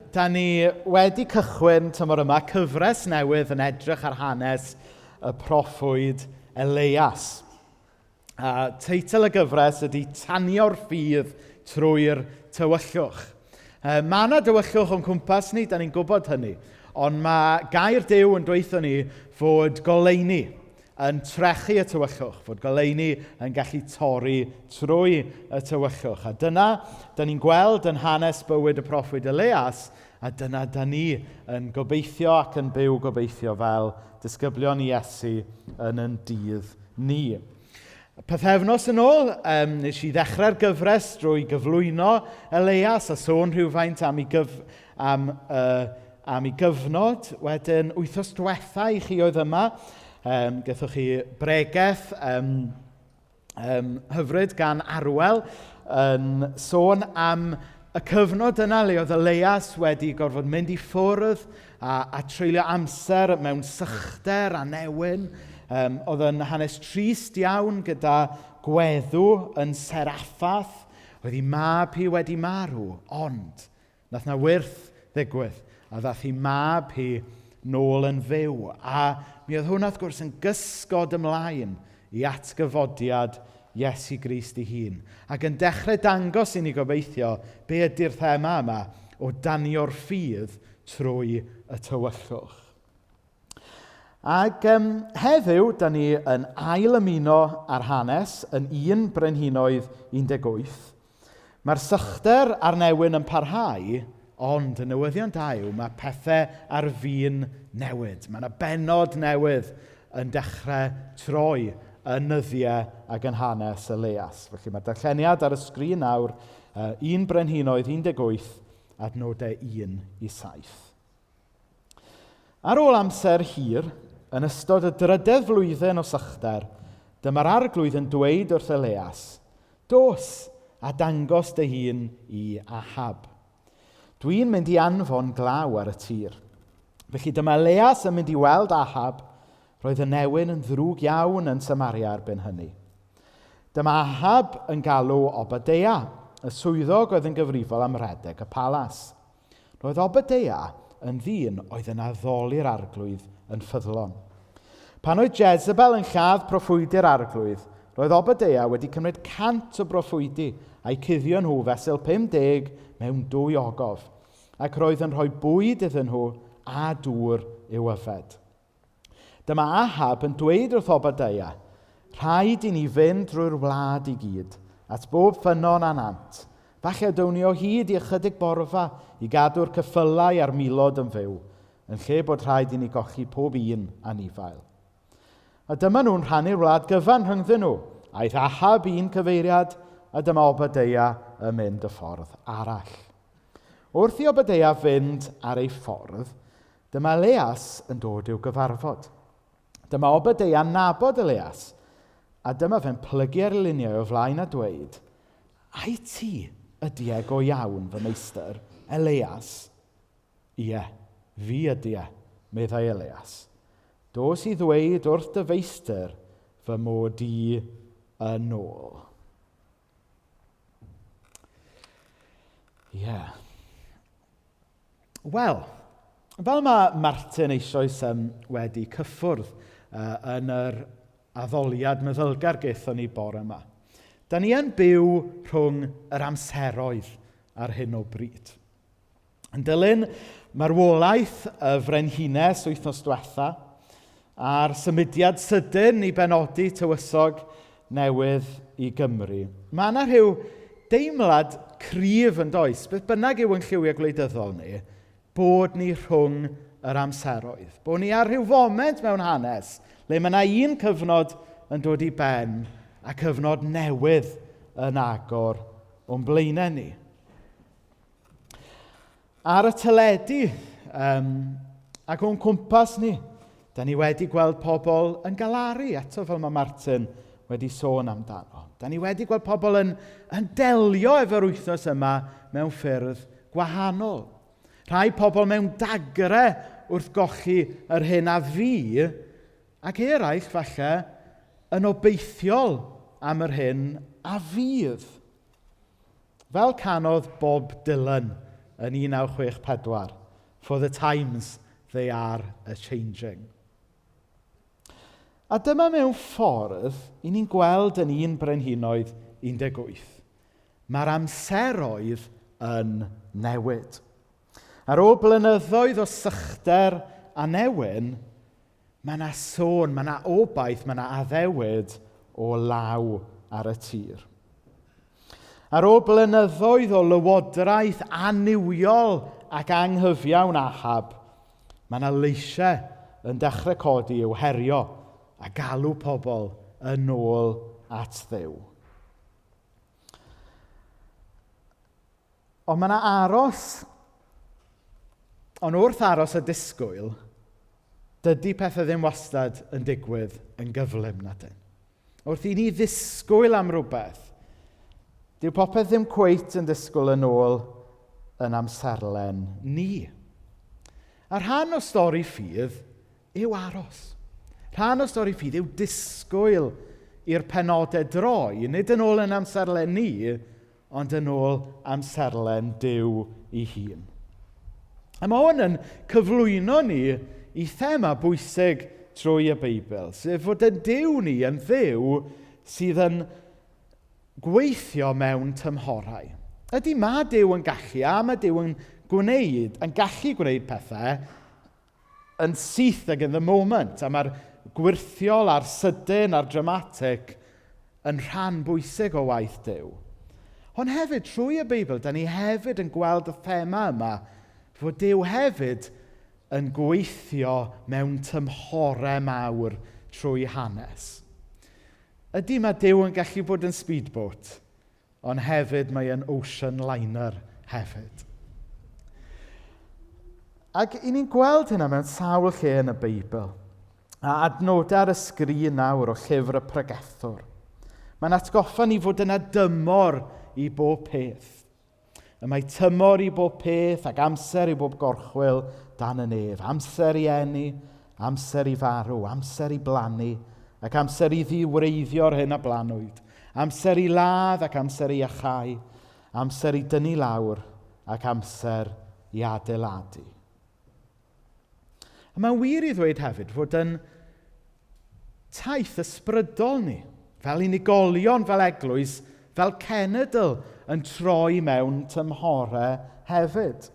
Da ni wedi cychwyn tymor yma cyfres newydd yn edrych ar hanes y proffwyd Elias. A teitl y gyfres ydy Tanio'r Ffydd Trwy'r Tywyllwch. E, mae yna dywyllwch o'n cwmpas ni, da ni'n gwybod hynny. Ond mae gair Duw yn dweithio ni fod goleuni yn trechu y tywyllwch, fod goleuni yn gallu torri trwy y tywyllwch. A dyna, da ni'n gweld yn hanes bywyd y proffwyd Elias, a dyna da ni yn gobeithio ac yn byw gobeithio fel disgyblion Iesu yn yn dydd ni. Pythefnos yn ôl, um, nes i ddechrau'r gyfres drwy gyflwyno Elias a sôn rhywfaint am ei, gyf, am, uh, am ei gyfnod. Wedyn, wythnos diwetha i chi oedd yma, um, gaethoch chi bregeth um, um, hyfryd gan Arwel yn sôn am y cyfnod yna le oedd Elias wedi gorfod mynd i ffwrdd a, a treulio amser mewn sychder a newyn. Um, oedd yn hanes trist iawn gyda gweddw yn Seraffath. Oedd ei mab hi wedi marw, ond nath na wyrth ddigwydd a ddath ei mab hi nôl yn fyw. A mi oedd hwnna wrth gwrs yn gysgod ymlaen i atgyfodiad Iesu Grist ei hun. Ac yn dechrau dangos i ni gobeithio be ydy'r thema yma o danio'r ffydd trwy y tywyllwch. Ac um, heddiw, da ni yn ail ymuno ar hanes yn 1 Brenhinoedd 18. Mae'r sychder a'r newyn yn parhau, ond y newyddion da yw mae pethau ar fin newid. Mae yna bennod newydd yn dechrau troi yn nyddiau ac yn hanes Elias. Felly mae'r darlleniad ar y sgrin nawr, 1 Brenhinoedd 18, adnodau 1 i 7. Ar ôl amser hir, yn ystod y drydedd flwyddyn o sychder, dyma'r arglwydd yn dweud wrth Elias, Dos a dangos dy hun i Ahab. Dwi'n mynd i anfon glaw ar y tir. Felly dyma Elias yn mynd i weld Ahab. Roedd y newyn yn ddrwg iawn yn Samaria erbyn hynny. Dyma Ahab yn galw Obadeia, y swyddog oedd yn gyfrifol am redeg y palas. Roedd Obadeia yn ddyn oedd yn addoli'r arglwydd yn ffyddlon. Pan oedd Jezebel yn lladd proffwydi'r arglwydd, roedd Obadeia wedi cymryd 100 o broffwydi a'u cuddio nhw fesul 50 mewn dwy ogof, ac roedd yn rhoi bwyd iddyn nhw a dŵr i'w yfed. Dyma Ahab yn dweud wrth Obadeia, Rhaid i ni fynd drwy'r wlad i gyd, at bob ffynnon a nant. Falle down ni o hyd i ychydig borfa i gadw'r ceffylau a'r milod yn fyw, yn lle bod rhaid i ni golli pob un anifail. A dyma nhw'n rhannu'r wlad gyfan rhyngddyn nhw. Aeth Ahab un cyfeiriad, a dyma Obadeia yn mynd y ffordd arall. Wrth i Obadeia fynd ar ei ffordd, Dyma Elias yn dod i'w gyfarfod. Dyma Obadeia'n nabod Elias, a dyma fe'n plygu ar ei liniau o flaen a dweud, Ai ti ydy e go iawn, fy meistr, Elias? Ie, fi ydy e, meddai Elias. Dos i ddweud wrth dy feistr fy mod i yn ôl. Ie. Yeah. Wel, fel mae Martin eisoes um, wedi cyffwrdd uh, yn yr addoliad meddylgar gaethon ni bore yma, da ni yn byw rhwng yr amseroedd ar hyn o bryd. Yn dilyn marwolaeth y frenhines wythnos diwetha, a'r symudiad sydyn i benodi tywysog newydd i Gymru, mae yna rhyw deimlad cryf yn does, beth bynnag yw yn lliwiau gwleidyddol ni, bod ni rhwng yr amseroedd. Bod ni ar rhyw foment mewn hanes le mae yna un cyfnod yn dod i ben a cyfnod newydd yn agor o'n blaenau ni. Ar y teledu um, ac o'n cwmpas ni, da ni wedi gweld pobl yn galaru, eto fel mae Martin wedi sôn amdano. Da ni wedi gweld pobl yn, yn delio efo'r wythnos yma mewn ffyrdd gwahanol. Rhai pobl mewn dagre wrth golli yr hyn a fu, ac eraill falle yn obeithiol am yr hyn a fydd. Fel canodd Bob Dylan yn 1964, For the times they are a-changing. A dyma mewn ffordd i ni'n gweld yn un Brenhinoedd 18. Mae'r amseroedd yn newid. Ar ôl blynyddoedd o sychder a newyn, mae yna sôn, mae yna obaith, mae yna addewid o law ar y tir. Ar ôl blynyddoedd o lywodraeth annuwiol ac anghyfiawn Ahab, mae yna leisiau yn dechrau codi i'w herio a galw pobl yn ôl at Dduw. Ond mae yna aros, ond wrth aros a disgwyl, dydy pethau ddim wastad yn digwydd yn gyflym na dyn. Wrth i ni ddisgwyl am rhywbeth, dyw popeth ddim cweit yn disgwyl yn ôl yn amserlen ni. A rhan o stori ffydd yw aros. Rhan o stori ffydd yw disgwyl i'r penodau droi, nid yn ôl yn amserlen ni, ond yn ôl amserlen Duw ei hun. A mae hwn yn cyflwyno ni i thema bwysig trwy y Beibl, sef fod yn Duw ni yn Dduw sydd yn gweithio mewn tymhorau. Ydy, mae Duw yn gallu, a mae Duw yn gwneud, yn gallu gwneud pethau yn syth ac in the moment, a mae'r gwyrthiol a'r sydyn a'r dramatic yn rhan bwysig o waith Duw. Ond hefyd, trwy y Beibl, da ni hefyd yn gweld y thema yma, fod Duw hefyd yn gweithio mewn tymhorau mawr trwy hanes. Ydy, mae Duw yn gallu bod yn speedboat, ond hefyd mae e'n ocean liner hefyd. Ac i ni'n gweld hynna mewn sawl lle yn y Beibl. A adnodau ar y sgrin nawr o llyfr y pregethwr. Mae'n atgoffa ni fod yna dymor i bob peth. Y mae tymor i bob peth ac amser i bob gorchwyl dan y nef. Amser i eni, amser i farw, amser i blannu, ac amser i ddiwreiddio'r hyn a blannwyd. Amser i ladd ac amser i iachau, amser i dynnu lawr ac amser i adeiladu. A mae'n wir i ddweud hefyd fod yn taith ysbrydol ni, fel unigolion, fel eglwys, fel cenedl, yn troi mewn tymhorau hefyd.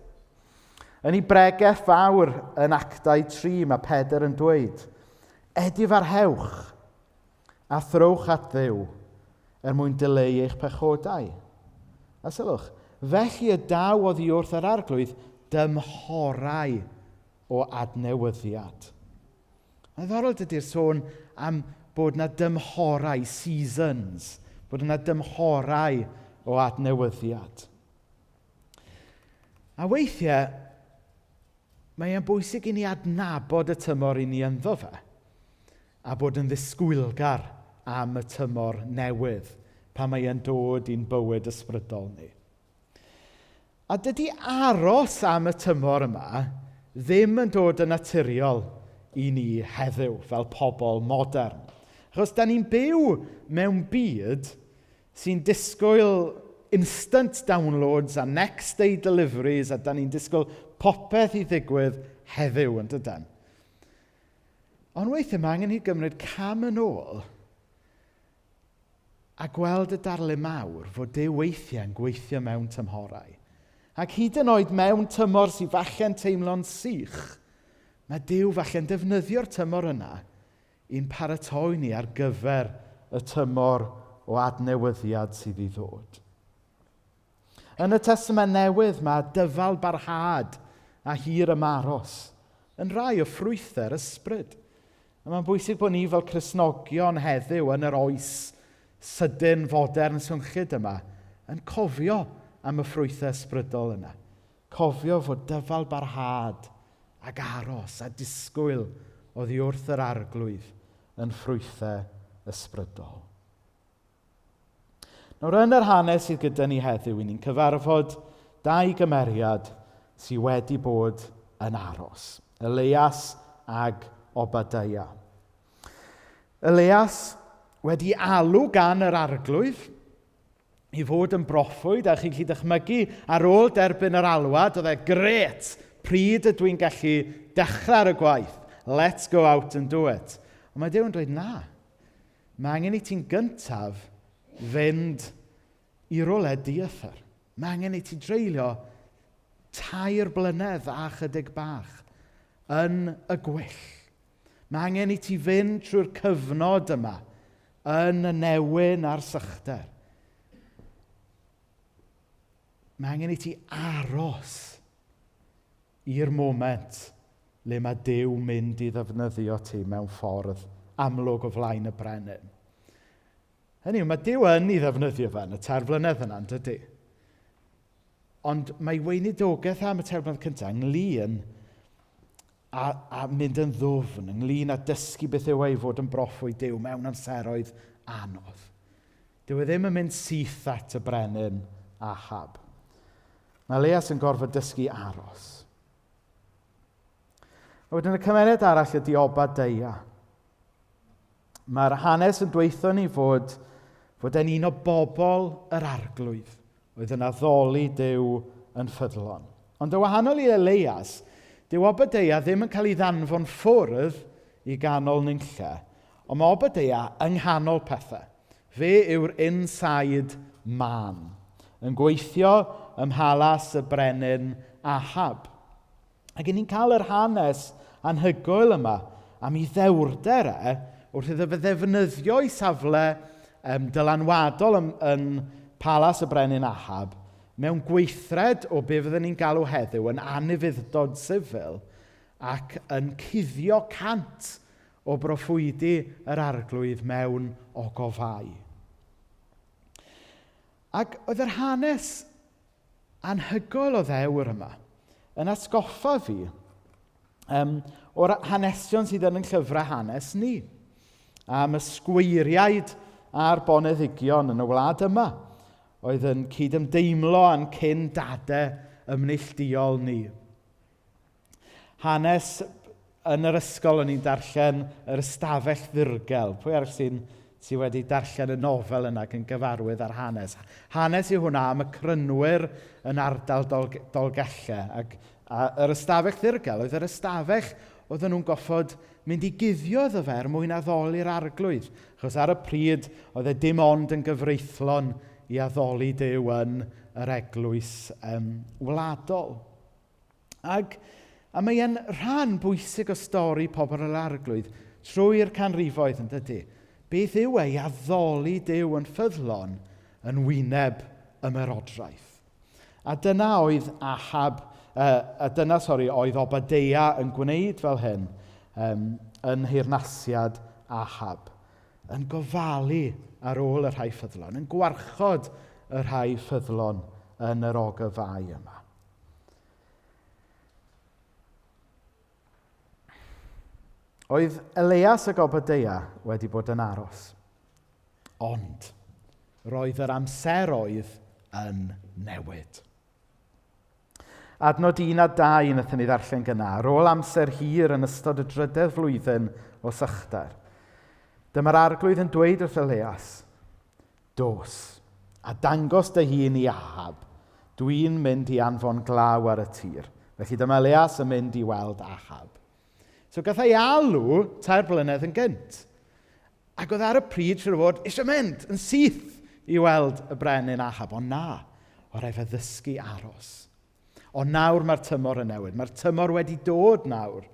Yn ei bregeth fawr yn Actau 3, mae Pedr yn dweud, Edifarhewch a throwch at Dduw er mwyn dileu eich pechodau. A sylwch, felly y daw oddi wrth yr Arglwydd dymhorau o adnewyddiad. Mae'n ddiddorol dydy'r sôn am bod yna dymhorau, seasons, bod yna dymhorau o adnewyddiad. A weithiau, mae e'n bwysig i ni adnabod y tymor i ni ynddo fe, a bod yn ddisgwylgar am y tymor newydd pan mae e'n dod i'n bywyd ysbrydol ni. A dydy aros am y tymor yma ddim yn dod yn naturiol i ni heddiw fel pobl modern. Achos da ni'n byw mewn byd sy'n disgwyl instant downloads a next day deliveries a da ni'n disgwyl popeth i ddigwydd heddiw yn dydan. Ond weithiau mae angen i gymryd cam yn ôl a gweld y darlun mawr fod Duw weithiau yn gweithio mewn tymhorau. Ac hyd yn oed mewn tymor sydd falle'n teimlo'n sych, mae Duw falle'n defnyddio'r tymor yna i'n paratoi ni ar gyfer y tymor o adnewyddiad sydd i ddod. Yn y Testament Newydd mae dyfal barhad a hir ymaros yn rhai o ffrwythau'r ysbryd. A mae'n bwysig bod ni fel Cristnogion heddiw yn yr oes sydyn fodern swnllyd yma yn cofio am y ffrwythau ysbrydol yna. Cofio fod dyfal barhad ac aros a disgwyl oddi wrth yr Arglwydd yn ffrwythau ysbrydol. Nawr, yn yr hanes sydd gyda ni heddiw, i ni'n cyfarfod dau gymeriad sydd wedi bod yn aros. Elias ag Obadiah. Elias wedi alw gan yr Arglwydd i fod yn broffwyd, a chi'n gallu dychmygu ar ôl derbyn yr alwad, oedd e grêt, pryd ydw i'n gallu dechrau ar y gwaith? Let's go out and do it. Ond mae Duw yn dweud na. Mae angen i ti'n gyntaf fynd i rywle dieithr. Mae angen i ti dreulio 3 blynedd a chydig bach yn y gwyll. Mae angen i ti fynd trwy'r cyfnod yma yn y newyn a'r sychder. Mae angen i ti aros i'r moment le mae Duw mynd i ddefnyddio ti mewn ffordd amlwg o flaen y brenin. Hynny yw, mae Duw yn ei ddefnyddio fe yn y 3 flynedd yna, yn dydy? Ond mae weinidogaeth am y 3 blynedd cyntaf ynglyn a mynd yn ddwfn, ynglyn â dysgu beth yw e i fod yn broffwyd Duw mewn amseroedd anodd. Dyw e ddim yn mynd syth at y brenin Ahab. Mae Elias yn gorfod dysgu aros. A wedyn y cymeriad arall ydy Obadeia. Mae'r hanes yn dweutho ni fod e'n un o bobl yr arglwydd oedd yn addoli Duw yn ffyddlon. Ond yn wahanol i Elias, dyw Obadeia ddim yn cael ei ddanfon ffwrdd i ganol nunlle, ond mae Obadeia yng nghanol pethau. Fe yw'r inside man, yn gweithio ym mhalas y brenin Ahab. Ac 'y ni'n cael yr hanes anhygoel yma am ei ddewrder e wrth iddo fe ddefnyddio ei safle dylanwadol yn palas y brenin Ahab mewn gweithred o be fydden ni'n galw heddiw yn anufudd-dod sifil ac yn cuddio 100 o broffwydi yr arglwydd mewn ogofau. Ac oedd yr hanes anhygoel o ddewr yma yn atgoffa fi o'r hanesion sydd yn ein llyfrau hanes ni, am y sgweiriaid a'r boneddigion yn y wlad yma, oedd yn cydymdeimlo â'n cyn dadau ymneillduol ni. Hanes yn yr ysgol o'n i'n darllen yr ystafell ddirgel. Pwy arall sydd wedi darllen y nofel yna ac yn gyfarwydd ar hanes? Hanes yw hwnna am y crynwyr yn ardal Dolgellau. Ac yr ystafell ddirgel oedd yr ystafell oedden nhw'n goffod mynd i guddio iddo fe er mwyn addoli'r arglwydd. Achos ar y pryd oedd e dim ond yn gyfreithlon i addoli Duw yn yr eglwys wladol. A mae e'n rhan bwysig o stori pobl yr arglwydd trwy'r canrifoedd, yn dydy? Beth yw e i addoli Duw yn ffyddlon yn wyneb ymerodraeth? A dyna oedd Ahab, a dyna, sori, oedd Obadeia yn gwneud fel hyn yn nheyrnasiad Ahab, yn gofalu ar ôl y rhai ffyddlon, yn gwarchod y rhai ffyddlon yn yr ogofau yma. Oedd Elias ac Obadeia wedi bod yn aros. Ond roedd yr amseroedd yn newid. Adnod 1 a 2 wnaethon ni ddarllen gynna, ar ôl amser hir yn ystod y drydedd flwyddyn o sychder. Dyma'r arglwydd yn dweud wrth Elias, dos, a dangos dy hun i Ahab. Dwi'n mynd i anfon glaw ar y tir. Felly dyma Elias yn mynd i weld Ahab. So gath ei alw 3 blynedd yn gynt. Ac oedd ar y pryd, siŵr o fod, eisiau mynd yn syth i weld y brenin Ahab. Ond na, o rhaid fe ddysgu aros. Ond nawr mae'r tymor yn newid. Mae'r tymor wedi dod nawr,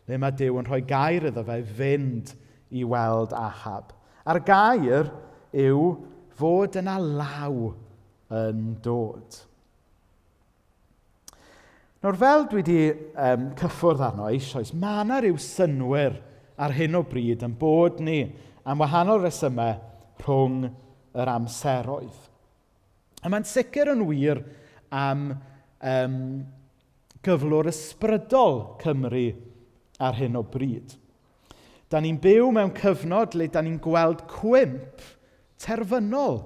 le mae Duw yn rhoi gair iddo fe fynd i weld Ahab. A'r gair yw fod yna law yn dod. Nawr, fel dwi wedi cyffwrdd arno eisoes, mae yna ryw synnwyr ar hyn o bryd yn bod ni am wahanol resymau rhwng yr amseroedd. A mae'n sicr yn wir am gyflwr ysbrydol Cymru ar hyn o bryd. Da ni'n byw mewn cyfnod le da ni'n gweld cwymp terfynol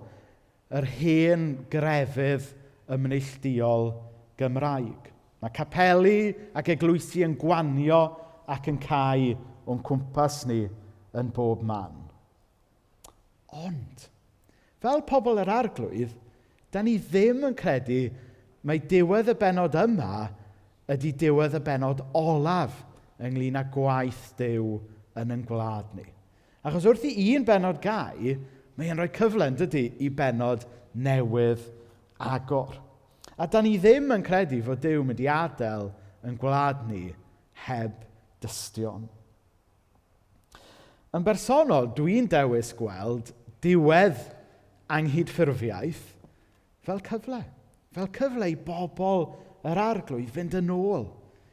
yr hen grefydd ymneillduol Gymraeg. Mae capeli ac eglwysi yn gwanio ac yn cau o'n cwmpas ni yn bob man. Ond, fel pobl yr arglwydd, Da ni ddim yn credu mai diwedd y bennod yma ydy diwedd y bennod olaf ynglyn â gwaith Duw yn ein gwlad ni. Achos wrth i un bennod gau, mae e'n rhoi cyfle, yn dydy, i bennod newydd agor. A da ni ddim yn credu fod Duw mynd i adael yn gwlad ni heb dystion. Yn bersonol, dwi'n dewis gweld diwedd anghydffurfiaeth fel cyfle. Fel cyfle i bobl yr arglwydd fynd yn ôl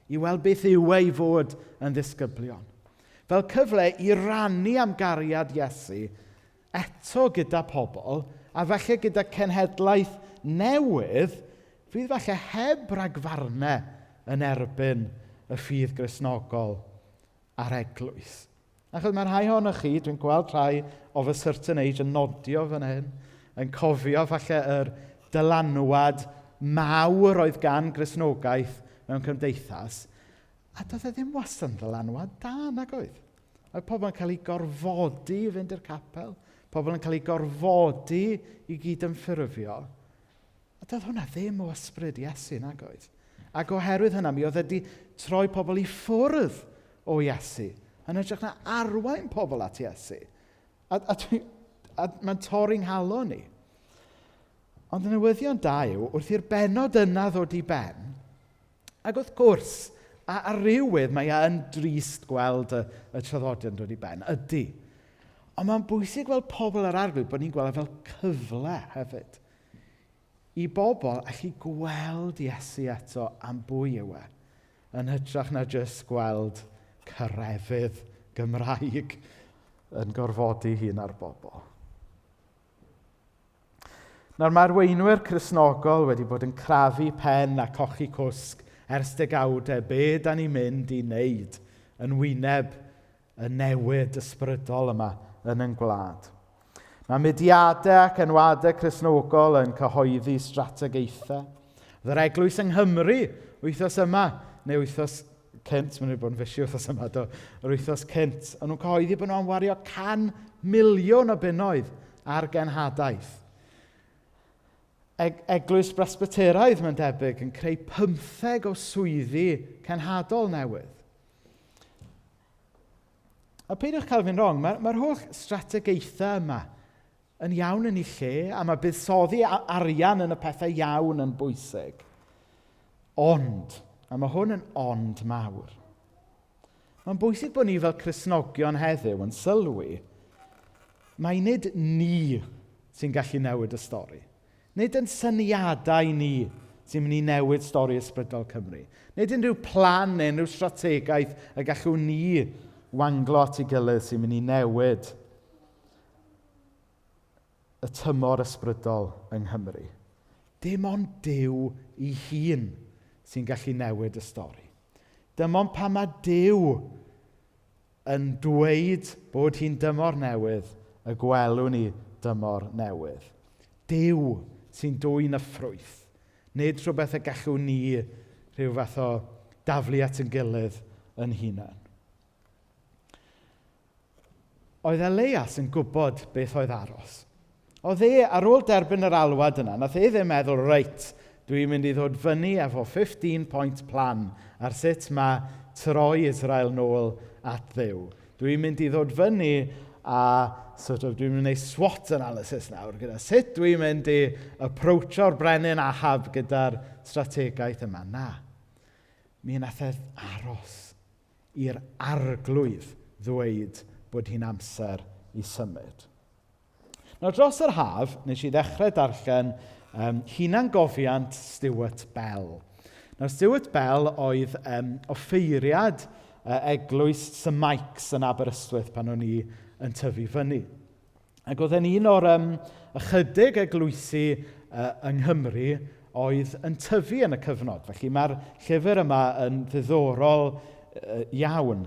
i weld beth yw e i fod yn ddisgyblion. Fel cyfle i rannu am gariad Iesu eto gyda pobl, a falle gyda cenhedlaeth newydd fydd falle heb ragfarnau yn erbyn y ffydd Gristnogol a'r eglwys. Achos mae rhai ohonoch chi, dwi'n gweld rhai of a certain age yn nodio fan hyn, yn cofio falle yr dylanwad mawr oedd gan Gristnogaeth mewn cymdeithas, a doedd e ddim wastad yn ddylanwad da, nag oedd? Oedd pobl yn cael eu gorfodi i fynd i'r capel, pobl yn cael eu gorfodi i gydymffurfio. A doedd hwnna ddim o ysbryd Iesu, nag oedd? Ac oherwydd hynna, mi oedd wedi troi pobl i ffwrdd o Iesu, yn hytrach na arwain pobl at Iesu. A, a, a, a mae'n torri'n nghalon ni. Ond y newyddion da yw, wrth i'r bennod yna ddod i ben, ac wrth gwrs, a, a rywedd mae e yn drist gweld y, y traddodiad yn dod i ben, ydy. Ond mae'n bwysig gweld pobl yr arglwydd bod ni'n gweld e fel cyfle hefyd. I bobl allu gweld Iesu eto am bwy yw e, yn hytrach na jyst gweld crefydd Gymraeg yn gorfodi hun ar bobl. Nawr mae arweinwyr Cristnogol wedi bod yn crafu pen a cochi cwsg ers degawdau be da ni'n mynd i wneud yn wyneb y newid ysbrydol yma yn ein gwlad. Mae mudiadau ac enwadau Cristnogol yn cyhoeddi strategaethau. Oedd yr eglwys yng Nghymru wythnos yma, neu wythnos cynt, maen nhw wedi bod yn fysi wythnos yma, do, yr wythnos cynt, o'n nhw'n cyhoeddi bod nhw'n wario 100 miliwn o bunnoedd ar genhadaeth. Eg eglwys Bresbyteraidd, mae'n debyg, yn creu 15 o swyddi cenhadol newydd. A peidiwch cael fi'n wrong, mae'r mae holl strategaethau yma yn iawn yn ei lle, a mae buddsoddi arian yn y pethau iawn yn bwysig. Ond, a mae hwn yn ond mawr, mae'n bwysig bod ni fel Cristnogion heddiw yn sylwi mai nid ni sy'n gallu newid y stori. Nid yn syniadau ni sy'n mynd i newid stori ysbrydol Cymru. Nid unrhyw plan neu unrhyw strategaeth y gallwn ni wanglo at ei gilydd sy'n mynd i newid y tymor ysbrydol yng Nghymru. Dim ond Duw ei hun sy'n gallu newid y stori. Dim ond pan mae Duw yn dweud bod hi'n dymor newydd, y gwelwn ni dymor newydd. Duw sy'n dwyn y ffrwyth, nid rhywbeth y gallwn ni rhyw fath o daflu at yn gilydd yn hunan. Oedd Elias yn gwybod beth oedd aros. Oedd e, ar ôl derbyn yr alwad yna, nath e ddim meddwl, reit, dwi'n mynd i ddod fyny efo 15-point plan ar sut mae troi Israel nôl at Dduw. Dwi'n mynd i ddod fyny a sort of, dwi'n mynd i wneud SWOT analysis nawr gyda sut dwi'n mynd i approachio'r brenin Ahab gyda'r strategaeth yma. Na, mi nath e aros i'r arglwydd ddweud bod hi'n amser i symud. Nawr dros yr haf, nes i ddechrau darllen hunangofiant Stuart Bell. Nawr Stuart Bell oedd offeiriad eglwys St Mike's yn Aberystwyth pan o'n i yn tyfu fyny. Ac oedd e'n un o'r ychydig eglwysi yng Nghymru oedd yn tyfu yn y cyfnod. Felly mae'r llyfr yma yn ddiddorol iawn.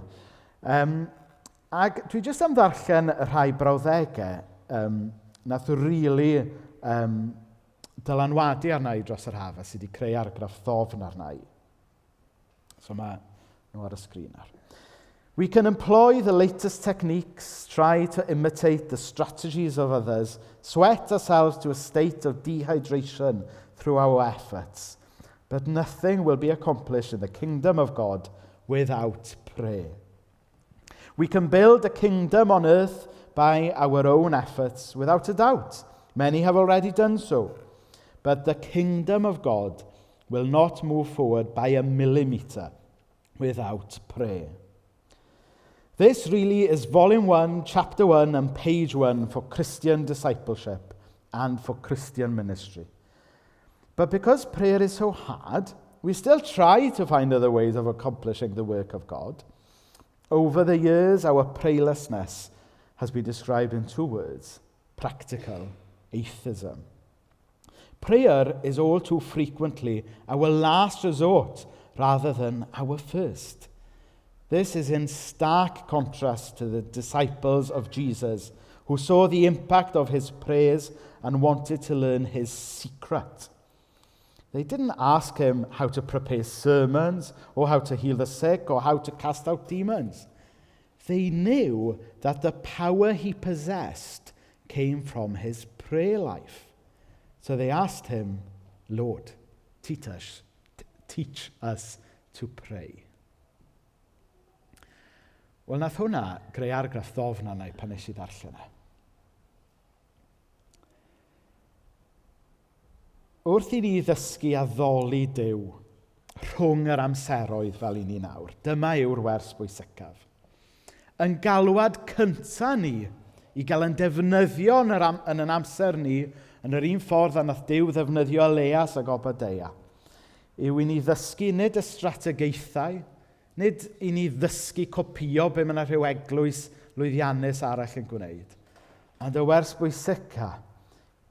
Ac dwi jyst am ddarllen y rhai brawddegau nath rili dylanwadu arna i dros yr haf a sydd wedi creu argraff ddofn arna i. So mae nhw ar y sgrin ar. We can employ the latest techniques, try to imitate the strategies of others, sweat ourselves to a state of dehydration through our efforts. But nothing will be accomplished in the kingdom of God without prayer. We can build a kingdom on earth by our own efforts, without a doubt. Many have already done so. But the kingdom of God will not move forward by a millimetre without prayer. This really is volume 1, chapter 1 and page 1 for Christian discipleship and for Christian ministry. But because prayer is so hard, we still try to find other ways of accomplishing the work of God. Over the years, our prayerlessness has been described in two words, practical atheism. Prayer is all too frequently our last resort rather than our first. This is in stark contrast to the disciples of Jesus, who saw the impact of his prayers and wanted to learn his secret. They didn't ask him how to prepare sermons or how to heal the sick or how to cast out demons. They knew that the power he possessed came from his prayer life. So they asked him, Lord, teach us, teach us to pray. Wel, nath hwnna greu argraff ddofn arna i pan nes i ddarllen e. Wrth i ni ddysgu addoli Duw rhwng yr amseroedd fel i ni nawr, dyma yw'r wers bwysicaf. Yn galwad cynta ni i gael yn defnyddio yn, yr am, yn yn amser ni, yn yr un ffordd a nath Duw ddefnyddio Elias ac Obadeia, yw i ni ddysgu nid y strategaethau, nid i ni ddysgu copïo be mae yna rhyw eglwys lwyddiannus arall yn gwneud, ond y wers bwysica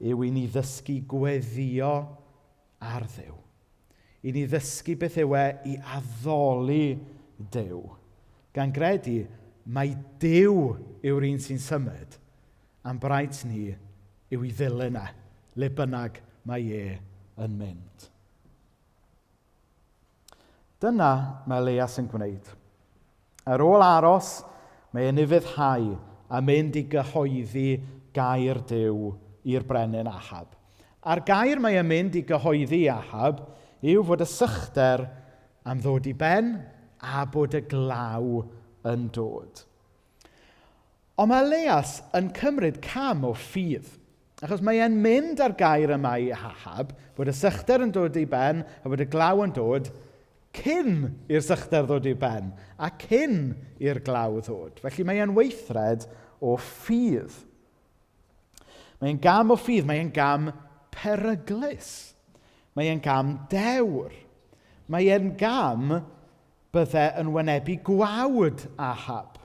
yw i ni ddysgu gweddio ar Dduw. I ni ddysgu beth yw e i addoli Duw. Gan gredu mai Duw yw'r un sy'n symud, a'n braint ni yw i ddilyn e, le bynnag mae e yn mynd. Dyna mae Elias yn gwneud. Ar ôl aros, mae e'n ufuddhau a mynd i gyhoeddi gair Duw i'r brenin Ahab. A'r gair mae e'n mynd i gyhoeddi i Ahab yw fod y sychder am ddod i ben a bod y glaw yn dod. Ond mae Elias yn cymryd cam o ffydd. Achos mae e'n mynd â'r gair yma i Ahab, bod y sychder yn dod i ben a bod y glaw yn dod, cyn i'r sychder ddod i ben a cyn i'r glaw ddod. Felly mae e'n weithred o ffydd. Mae'n gam o ffydd, mae'n gam peryglus. Mae'n gam dewr. Mae'n gam bydde yn wynebu gwawd Ahab.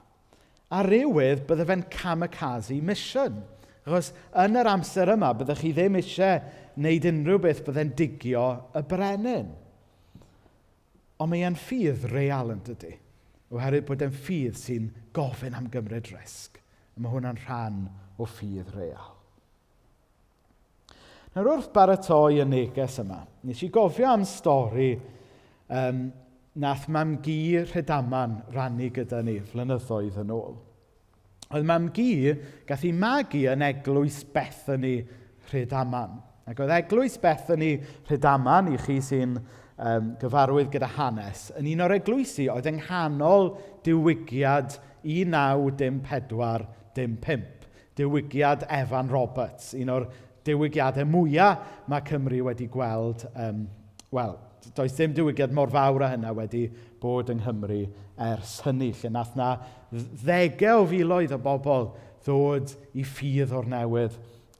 A rywedd, bydde fe'n kamikaze mission. Achos yn yr amser yma, byddech chi ddim eisiau wneud unrhyw beth bydde'n digio y brenin. Ond mae e'n ffydd real yn dydy. Oherwydd bod e'n ffydd sy'n gofyn am gymryd risg. A mae hwnna'n rhan o ffydd real. Nawr wrth baratoi y neges yma, nes i gofio am stori um, nath mam-gu Rhydaman rannu gyda ni flynyddoedd yn ôl. Oedd mam-gu gath ei magu yn eglwys Bethany Rhydaman. Ac oedd eglwys Bethany Rhydaman, i chi sy'n um, gyfarwydd gyda hanes, yn un o'r eglwysi oedd yng nghanol diwygiad 1914 dim 5. Diwygiad Evan Roberts, un o'r diwygiadau mwyaf mae Cymru wedi gweld, um, wel, does dim diwygiad mor fawr â hynna wedi bod yng Nghymru ers hynny, lle nath na ddegau o filoedd o bobl ddod i ffydd o'r newydd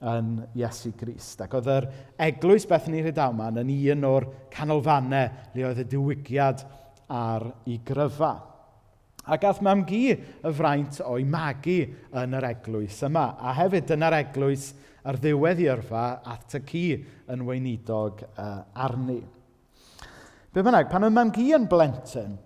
yn Iesu Grist. Ac oedd yr eglwys Bethany Rhydaman yn un o'r canolfannau le oedd y diwygiad ar ei gryfa. A gath mam-gu y fraint o'i magu yn yr eglwys yma. A hefyd dyna'r eglwys ar ddiwedd ei yrfa at y ci yn weinidog uh, arni. Be bynnag, pan oedd mam-gu yn blentyn,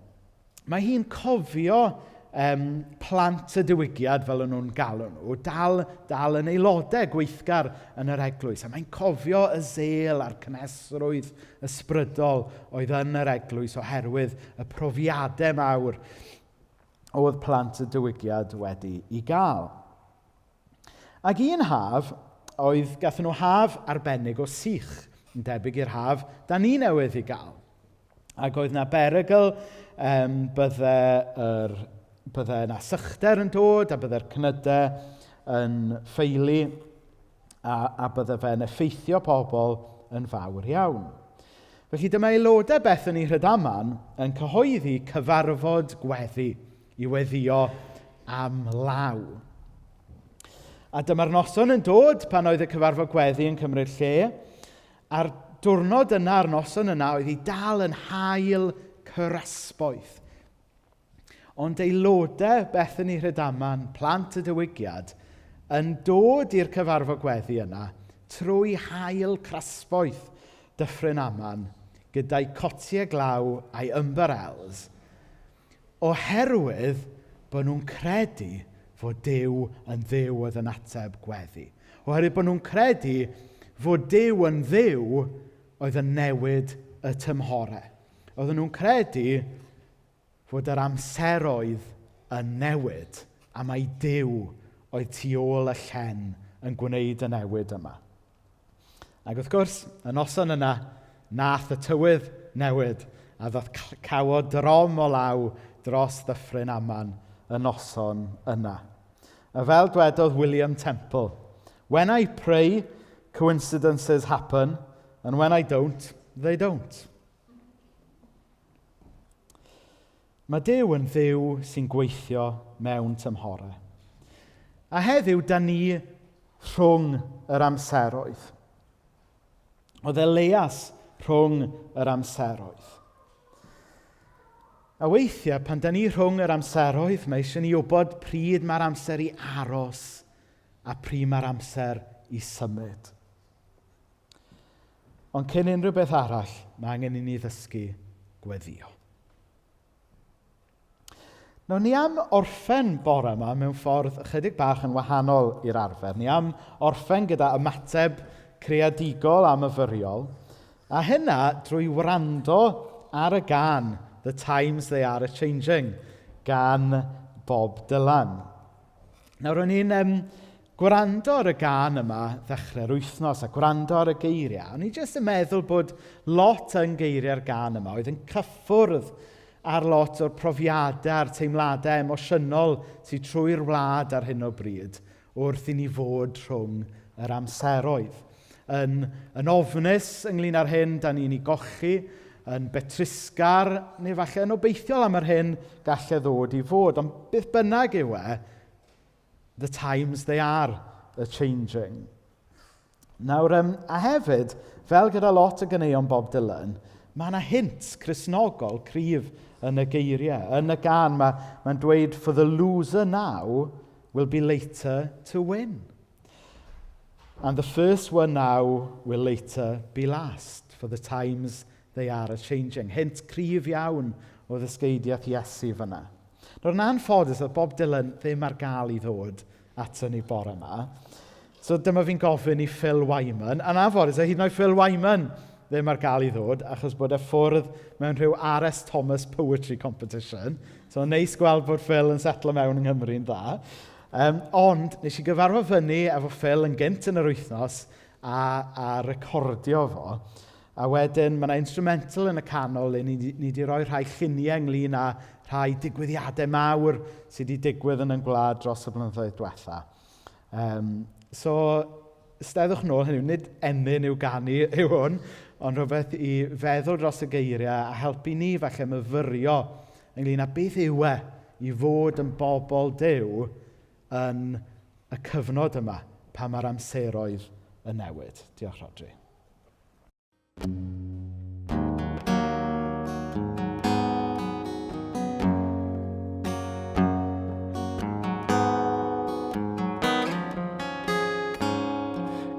mae hi'n cofio um, plant y diwygiad, fel o'n nhw'n galw nhw, dal, dal yn aelodau gweithgar yn yr eglwys. A mae'n cofio y zel a'r cynhesrwydd ysbrydol oedd yn yr eglwys oherwydd y profiadau mawr oedd plant y diwygiad wedi i gael. Ac un haf, oedd, gathon nhw haf arbennig o sych, yn debyg i'r haf da ni newydd i gael. Ac oedd na berygl bydde, yr, bydde na sychder yn dod a bydde'r cnydau yn ffeili a bydde fe'n effeithio pobl yn fawr iawn. Felly dyma aelodau Bethany Rhydaman yn cyhoeddi cyfarfod gweddi i weddio am law. A dyma'r noson yn dod pan oedd y cyfarfod gweddi yn cymryd lle, a'r diwrnod yna, a'r noson yna, oedd hi dal yn haul cyrasboeth. Ond aelodau Bethany Rhydaman, plant y diwygiad, yn dod i'r cyfarfod gweddi yna trwy haul crasboeth Dyffryn Aman gyda'i cotiau glaw a'i ymbarels, oherwydd bod nhw'n credu fod Duw yn Dduw oedd yn ateb gweddi. Oherwydd bod nhw'n credu fod Duw yn Dduw oedd yn newid y tymhorau. Oedden nhw'n credu fod yr amseroedd yn newid a mai Duw oedd tu ôl y llen yn gwneud y newid yma. Ac wrth gwrs, y noson yna, nath y tywydd newid a ddoth cawod drom o law dros ddyffryn Aman y noson yna. A fel dwedodd William Temple, When I pray, coincidences happen, and when I don't, they don't. Mae Duw yn Dduw sy'n gweithio mewn tymhorau. A heddiw, da ni rhwng yr amseroedd. Oedd Elias rhwng yr amseroedd. A weithiau, pan da ni rhwng yr amseroedd, mae eisiau ni wybod pryd mae'r amser i aros a pryd mae'r amser i symud. Ond cyn unrhyw beth arall, mae angen i ni ddysgu gweddio. Nawr, ni am orffen bore yma mewn ffordd ychydig bach yn wahanol i'r arfer. Ni am orffen gyda ymateb creadigol a myfyriol, a hynna drwy wrando ar y gân The Times They Are A-Changing gan Bob Dylan. Nawr, o'n i'n gwrando ar y gân yma ddechrau'r wythnos a gwrando ar y geiriau. O'n i jyst yn meddwl bod lot yn geiriau'r gân yma oedd yn cyffwrdd ar lot o'r profiadau a'r teimladau emosiynol sydd trwy'r wlad ar hyn o bryd wrth i ni fod rhwng yr amseroedd. Yn ofnus ynglyn â'r hyn da ni'n ei gochi, yn betrusgar, neu falle yn obeithiol am yr hyn gallai ddod i fod. Ond beth bynnag yw e, the times they are a changing. Nawr, a hefyd, fel gyda lot o ganeuon Bob Dylan, mae yna hint Cristnogol cryf yn y geiriau. Yn y gân, mae'n dweud, for the loser now will be later to win. And the first one now will later be last, for the times they are a changing. Hint cryf iawn o ddysgeidiaeth Iesu fyna. Nawr, yn anffodus, oedd Bob Dylan ddim ar gael i ddod ato ni bore yma. So dyma fi'n gofyn i Phil Wyman. Yn anffodus, hyd yn oed Phil Wyman ddim ar gael i ddod, achos bod e ffwrdd mewn rhyw R.S. Thomas Poetry Competition. So neis gweld bod Phil yn setlo mewn yng Nghymru'n dda. Ond nes i gyfarfod fyny efo Phil yn gynt yn yr wythnos a recordio fo. A wedyn mae yna instrumental yn y canol le ni wedi rhoi rhai lluniau ynglyn â rhai digwyddiadau mawr sydd wedi digwydd yn ein gwlad dros y blynyddoedd diwetha. So, steddwch nôl, hynny yw, nid emyn i'w ganu yw hwn, ond rhywbeth i feddwl dros y geiriau a helpu ni falle myfyrio ynglyn â beth yw e i fod yn bobl Duw yn y cyfnod yma pan mae'r amseroedd yn newid. Diolch, Rhodri.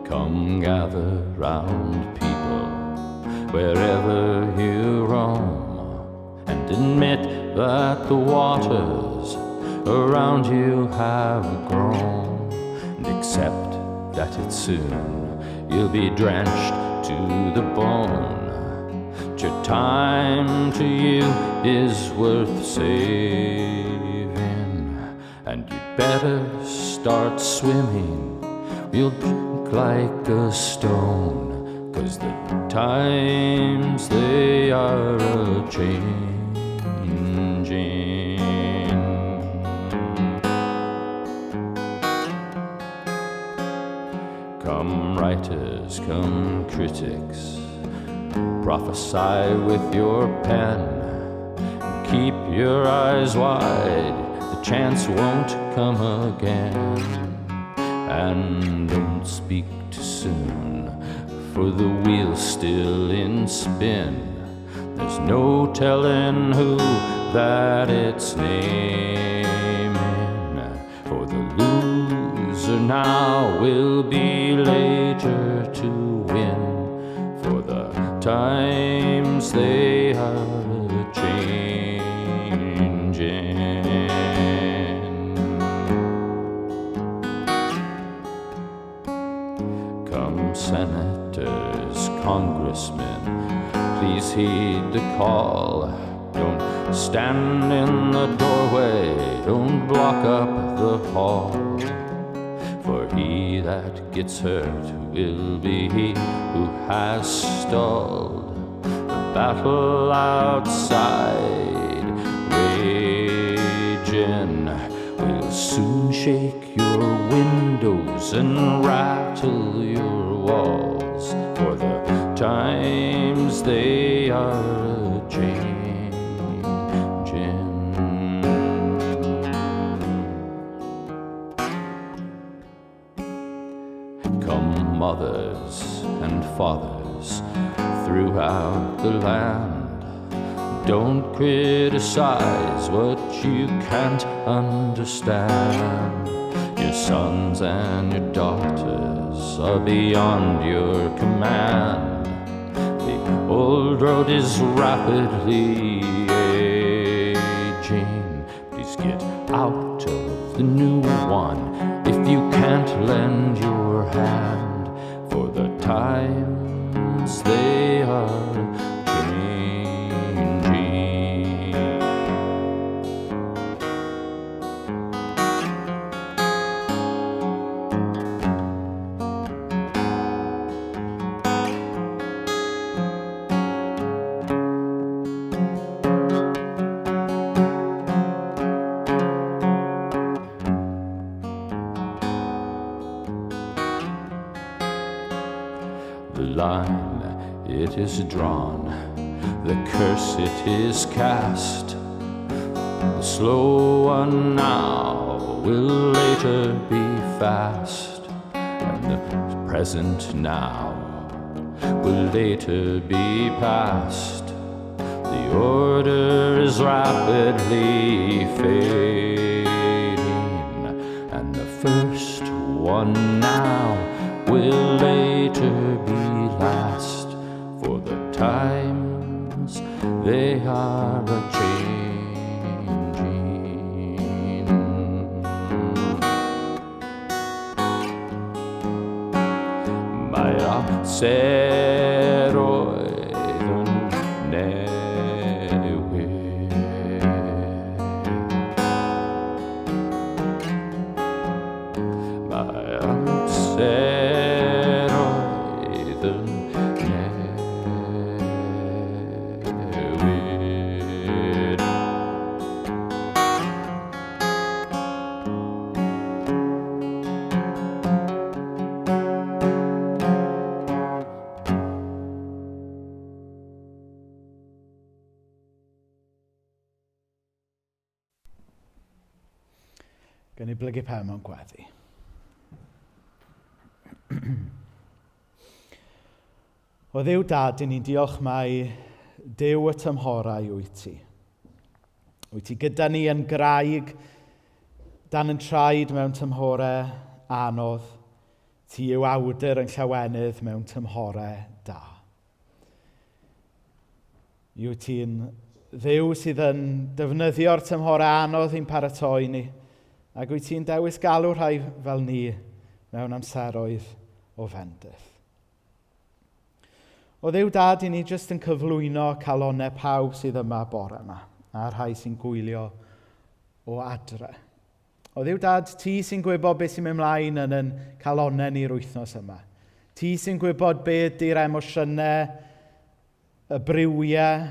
Come gather round, people, wherever you roam, and admit that the waters around you have grown, and accept that it's soon you'll be drenched to the bone. Your time to you is worth saving. And you'd better start swimming, you'll drink like a stone, 'cause the times they are a-changing. Come writers, come critics, prophesy with your pen. Keep your eyes wide, the chance won't come again. And don't speak too soon, for the wheel's still in spin. There's no telling who that it's naming, for the loser now will be later to win, for the times they are a-changing. Come senators, congressmen, please heed the call. Don't stand in the doorway, don't block up the hall. For he that gets hurt will be he who has stalled. The battle outside raging will soon shake your windows and rattle your walls, for the times they are a-changing. Come mothers and fathers throughout the land, don't criticize what you can't understand. Your sons and your daughters are beyond your command. The old road is rapidly aging. Please get out of the new one if you can't lend your hand, for the times they are changing. The line, it is drawn, the curse, it is cast. The slow one now will later be fast, and the present now will later be past. The order is rapidly fading, and the first one now will later be last, for the times they are a-changing. Mae'r amser oedd yn newid. Mae'r amser oedd yn newid. Gawn ni blygu pen mewn gweddi. O Dduw Dad, i ni'n diolch mai Duw y tymhorau wyt ti. Wyt ti gyda ni yn graig dan yn traed mewn tymhorau anodd. Ti yw awdur yn llawenydd mewn tymhorau da. Yw ti'n Dduw sydd yn defnyddio'r tymhorau anodd i'n paratoi ni, ac wyt ti'n dewis galw rhai fel ni mewn amseroedd o fendith. O Dduw Dad, i ni jyst yn cyflwyno calonnau pawb sydd yma bore yma, a'r rhai sy'n gwylio o adre. O Dduw Dad, ti sy'n gwybod beth sy'n mynd mlaen yn yn calonnau ni'r wythnos yma. Ti sy'n gwybod be ydy'r emosiynau, y briwiau,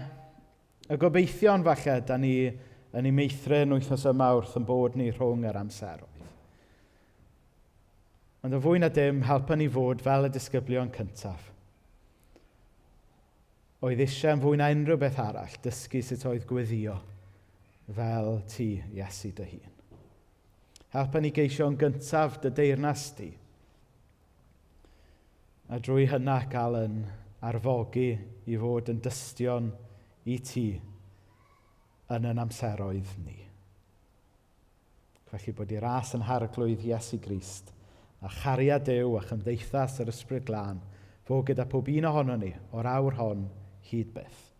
y gobeithion falle da ni yn ei meithrin wythnos yma wrth yn bod ni rhwng yr amseroedd. Ond yn fwy na dim, helpa ni fod fel y disgyblion cyntaf. Oedd eisiau yn fwy na unrhyw beth arall dysgu sut oedd gweddio fel ti, Iesu dy hun. Helpa ni geisio yn gyntaf dy deyrnas di. A drwy hynna gael yn arfogi i fod yn dystion i ti yn yn amseroedd ni. Felly bod i ras yn harglwydd Iesu Grist a chariad Duw a chymdeithas yr Ysbryd Glân fod gyda pob un ohono ni o'r awr hon hyd byth.